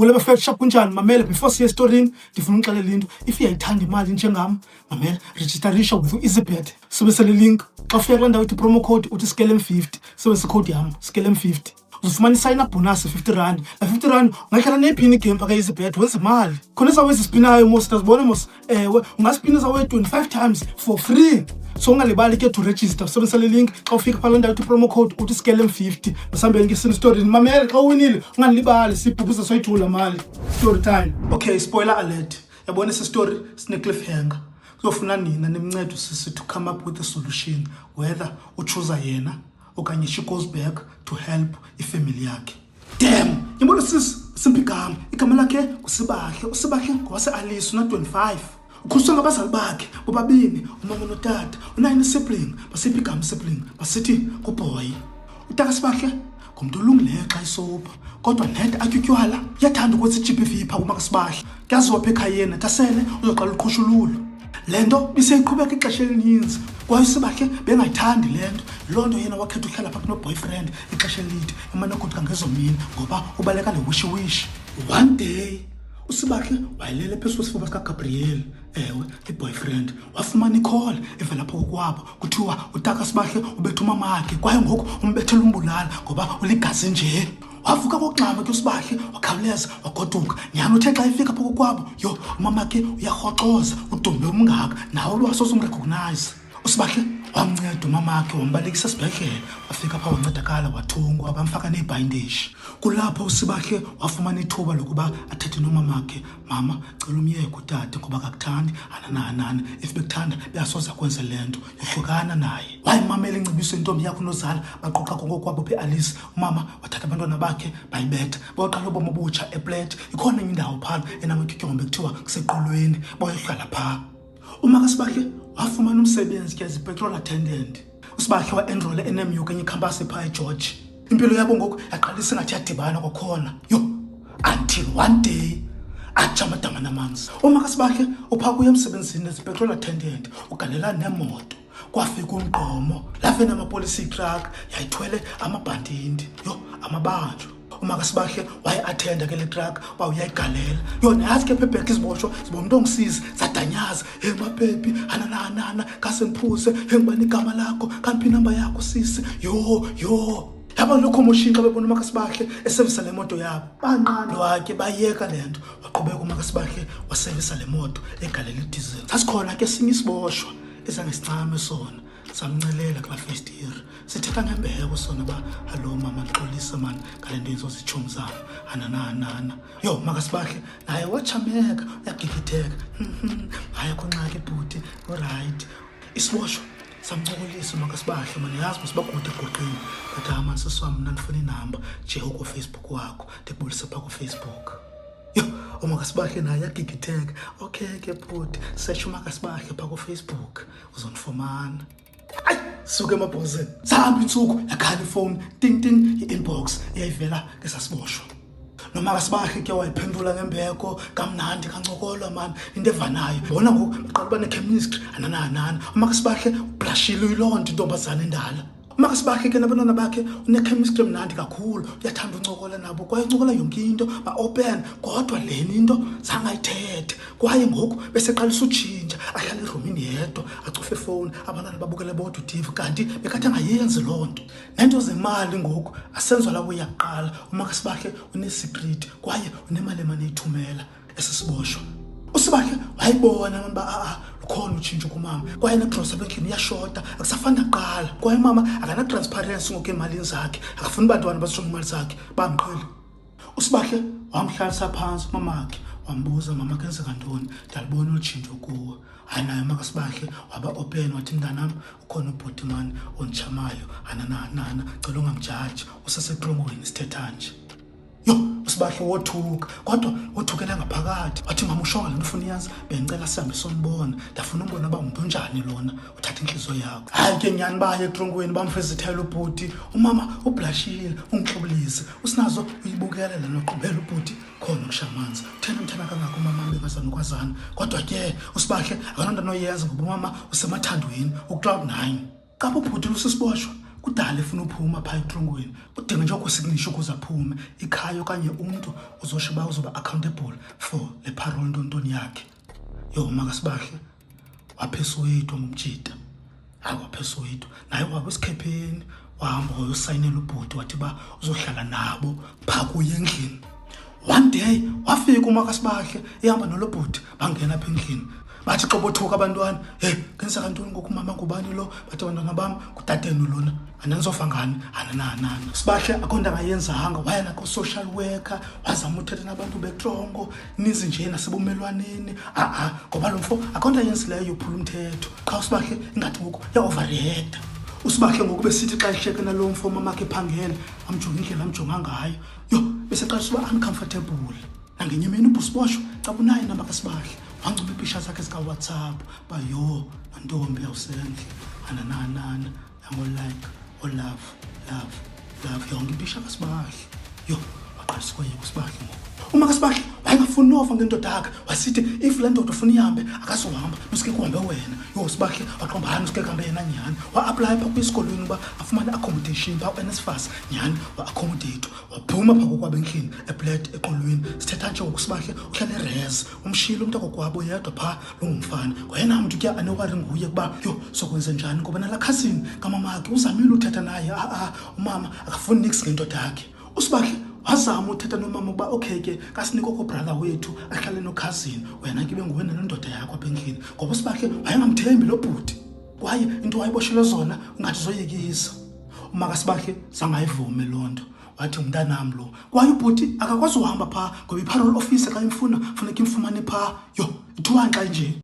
Kule bafethu, sharp, kunjani? Mamela, before siye esitorini ndifuna umxelela into. If uyayithanda imali njengam, mamela, registerisha with u-EasyBet, sebenzisa le link. Xa ufika kulaa ndawo ithi promo code, uthi skelem 50, sebenzisa ikhowudi yam skelem 50, uzofumana i-sign up bonus R50. La R50 ungayihlala neyiphini igame phaka EasyBet, wenza imali. Khona izawo ezispinayo mos, ndazibona mos. Ewe, ungaspina izawo 25 times for free. So ungalibali ke to register, usebenzisa le link. Xa ufika phaa loo ndawo ithi promo code, uthi skelem 50. Masihambeni ke sini storini. Mamele, xa uwinile ungalibali, sibhubhisa soyithula mali. Story time. Okay, spoiler alert, yabona esi story sine-cliffhanger. Kuzofuna nina nimncede usisi to come up with a solution, whether utshuza yena okanye she goes back to help ifamily yakhe. Damn, yabona sisi simphi igama, igama lakhe nguSibahle. USibahle ngowase-Alice, una-25, ukhuliswe ngabazali bakhe bobabini, umama notata. Unayo ne-sibling. Basiphi igama sibling? Basithi nguBhoyi. Utaka Sibahle ngumntu olungileyo xa isopha, kodwa ned atyutywala, uyathanda ukwenza i-GBV phaa kumaKasibahle. Kuyaziwa pha ekhayeni, atasele uzoqala uqhushululo. Le nto biseyiqhubeka ixesha elininzi kwaye uSibahle bengayithandi le nto. Loo nto yena wakhetha uhlala phaa kuno-boyfriend ixesha elide, emane goduka ngezo mini ngoba ubaleka le wishiwishi. One day uSibahle wayelele phezu kwesifuba sikaGabriel, ewe, i-boyfriend. Wafumana i-call evela pho kokwabo, kuthiwa utaka Sibahle ubetha umamakhe kwaye ngoku umbethela umbulala ngoba uligazi nje. Wavuka kokungxama ke uSibahle, wakhawuleza wagoduka. Nyhani uthe xa efika pho kokwabo, yho, umamakhe uyarhoxoza, udumbe umngaka, nawe lwasoze umrecognize. USibahle wamnceda umamakhe, wambalekisa esibhedlele. Wafika phaa wancedakala, wathungwa, bamfaka neebhandeshi. Kulapho uSibahle wafumana ithuba lokuba athethe nomamakhe: "Mama, cela umyeke utata ngoba akakuthandi, ananaanana. If bekuthanda beyasoze akwenze le nto, yohlukana naye." Wayimamela ingcebiso intombi yakho unozala. Baqoqa kongokwabo pha eAlice. Umama wathatha abantwana bakhe, bayibetha, boqala ubomi obutsha ePlat. Ikhona enye indawo phana enamatyotyombe kuthiwa kuseqolweni, boyohlala phaa. UmakaSibahle wafumana umsebenzi ke as petrol attendant. USibahle wa-enrola eNMU kwenye ikhampasi phaa eGeorge. Impilo yabo ngoku yaqalisa ingathi yadibana kwakhona. Yho, until one day atsha amadama namanzi. UmakaSibahle uphaa kuye emsebenzini as petrol attendant, ugalela nemoto. Kwafika umgqomo lave namapolisa, itruck yayithwele amabhandindi, yho, amabanjwa. UmakaSibahle waye-athenda ke le truck uba uyayigalela. Yho, nayazi ke phebhekha iziboshwa zibona umntu ongusisi, zadanyaza: "Hey mapepi, anananana, kase ndiphuze. Hey, ngubani igama lakho? Kamphi inamba yakho sisi?" Yho, yho, yaba loo commotion xa bebona uMakaSibahle esevisa le moto yabo. Banqandwa ke, bayeka le nto. Waqhubeka uMakaSibahle wasevisa le moto, egalela idizili. Sasikhona ke esinye isiboshwa ezangesincame sona, samncelela kulaa festire, sithetha ngembeko sona uba, "Hallo mama, ndixolise mani ngale nto yenziwa zitshomi zam, anananana." Yho, Makasibahle naye wachameka, uyagigitheka: "Hayi, akho ngxaki bhuti, urayithi." Isiboshwa samncokolisa uMakasibahle mani, yazi masibakude egoqini, but hayi mani, sisi wam, mna ndifuna inamba nje ukuFacebook wakho, ndikubulise phaa kuFacebook. Yho, uMakasibahle naye yagigitheka: "Okay ke bhuti, setsha uMakasibahle phaa kuFacebook, uzondifumana." Ayi suke emabhozeni, zahamba intsuku, yakhala ifowuni, ting ting, i-inbox eyayivela ngesasiboshwa. NoMakasibahle ke wayiphendula ngembeko, kamnandi, kancokolwa mani, into evanayo. Bona ngoku baqala uba ne-chemistry, anananana. UMakasibahle ublushile, uyiloo nto intombazana endala. UMakasibahle ke nabantwana bakhe une-chemistry emnandi kakhulu, uyathanda uncokola nabo kwaye uncokola yonke into, ba-open. Kodwa lena into zangayithethe. Kwaye ngoku beseqalisa utshintsha, ahlale erumini yedwa, acofe ifowuni, abantwana babukele bodwa iTV, kanti bekade angayenzi loo nto. Neento zemali ngoku asenziwa labo yakuqala. UMakasibahle unesecret kwaye unemali emane eyithumela esisiboshwa. USibahle wayibona abantu uba a-a, lukhona utshintsho kumama, kwaye negrosa apha endlini iyashota, akusafani nakuqala. Kwaye umama akana-transparency ngoku eemalini zakhe, akafuni bantwana bazijonge imali zakhe, bamqhele. USibahle wamhlalisa phantsi umamakhe, wambuza: "Mama, kenzeka ntoni? Ndalibona olu tshintsho kuwe." Hayi, naye uMakasibahle waba open, wathi: "Mntanam, ukhona ubhuti mani onditshamayo, anananana, cela ungamjaji, usesetrongweni sithetha nje." Yho, uSibahle wothuka, kodwa wothukela ngaphakathi. Wathi: "Mama, ushonga le nto ufuna iyazi, bendicela sihambe sombona, ndafuna umbona uba ngumntu onjani lona uthatha intliziyo yakho." Hayi ke nyhani, baye etrongweni, bamfezithela ubhuti. Umama ublushile, ungixobulise usinazo, uyibukele le noqumbela ubhuti khona ukushamanzi. Uthena mthana kangako umama, bengazanokwazana. Kodwa ke uSibahle akananto anoyenza ngoba umama usemathandweni, ucloud nine. Xa ubhuti lusisiboshwa Kudala efuna uphuma phaa etrongweni, udinga nje okusignisha ukuze aphume ikhaya okanye umntu uzosho uba uzoba accountable for le parole ntontoni yakhe. Yho, makaSibahle waphesuwethu ngumjita. Hayi, waphesuwethu naye waba esikhepheni, wahamba wayosayinela ubhuti, wathi uba uzohlala nabo phaa kuye endlini. One day wafika uMakaSibahle ehamba nolo bhuti, bangena apha endlini. Bathi xa bothuka abantwana, hey, ngenzeka ntoni ngoku mama, ngubani lo? Bathi abantwana bam ngutatenu lona, ananizofa ngani, anananana. Sibahle akho nto angayenzanga, waya nakoo-social worker, wazama uthetha nabantu betrongo, ninzi nje nasebumelwaneni, a-a, ngoba lo mfo akho nto ayenzileyo yophula umthetho. Qha uSibahle ingathi ngoku uya-overreacta. USibahle ngoku besithi xa ehleke nalo mfo umamakhe ephangele, amjonge indlela amjonga ngayo, yho, beseqalisa uba uncomfortable. Nangenye imini ubhusiboshwa caba unaye inamba kaSibahle, wancuma iipisha zakhe zikaWhatsApp uba yho, nontombi awusendle, anananana, yango-like, o-love, love, love, yonke ipisha kaSibahle. Yho, waqalisa ukoyika uSibahle ngoku. UmakaSibahle wayengafuni nova ngendoda yakhe, wasithi if le ndoda ufuna ihambe akazuhamba, nosuke kuhambe wena. Yho, uSibahle waqomba hayi, nosuke kuhambe yena nyhani. Wa-aplaya phaa kwisikolweni uba afumane accommodation phaa ku-NSFAS, nyhani wa-accommodate, waphuma phaa kokwabo endlini eBled eqolweni. Sithetha nje ngoku uSibahle uhlala eres, umshiyile umntu akokwabo yedwa phaa longumfana. Ngoyena mntu ke anewari nguye ukuba yho sokwenze njani, ngoba nalaa cousin kamamakhe uzamile uthetha naye, a-a umama akafuni niks ngendoda yakhe. USibahle wazama uthetha nomama ukuba okay ke kasinike oko brother wethu ahlale nokhazini, wena ke benguwe nale ndoda yakho apha endlini, ngoba uSibahle wayengamthembi lo bhuti kwaye into wayeboshelwe zona ungathi zoyikisa. UmakaSibahle zangayivume loo nto, wathi ngumntanam lo, kwaye ubhuti akakwazi uhamba phaa ngoba i-parole officer xa imfuna funeka imfumane phaa. Yho, ithiwani xa nje.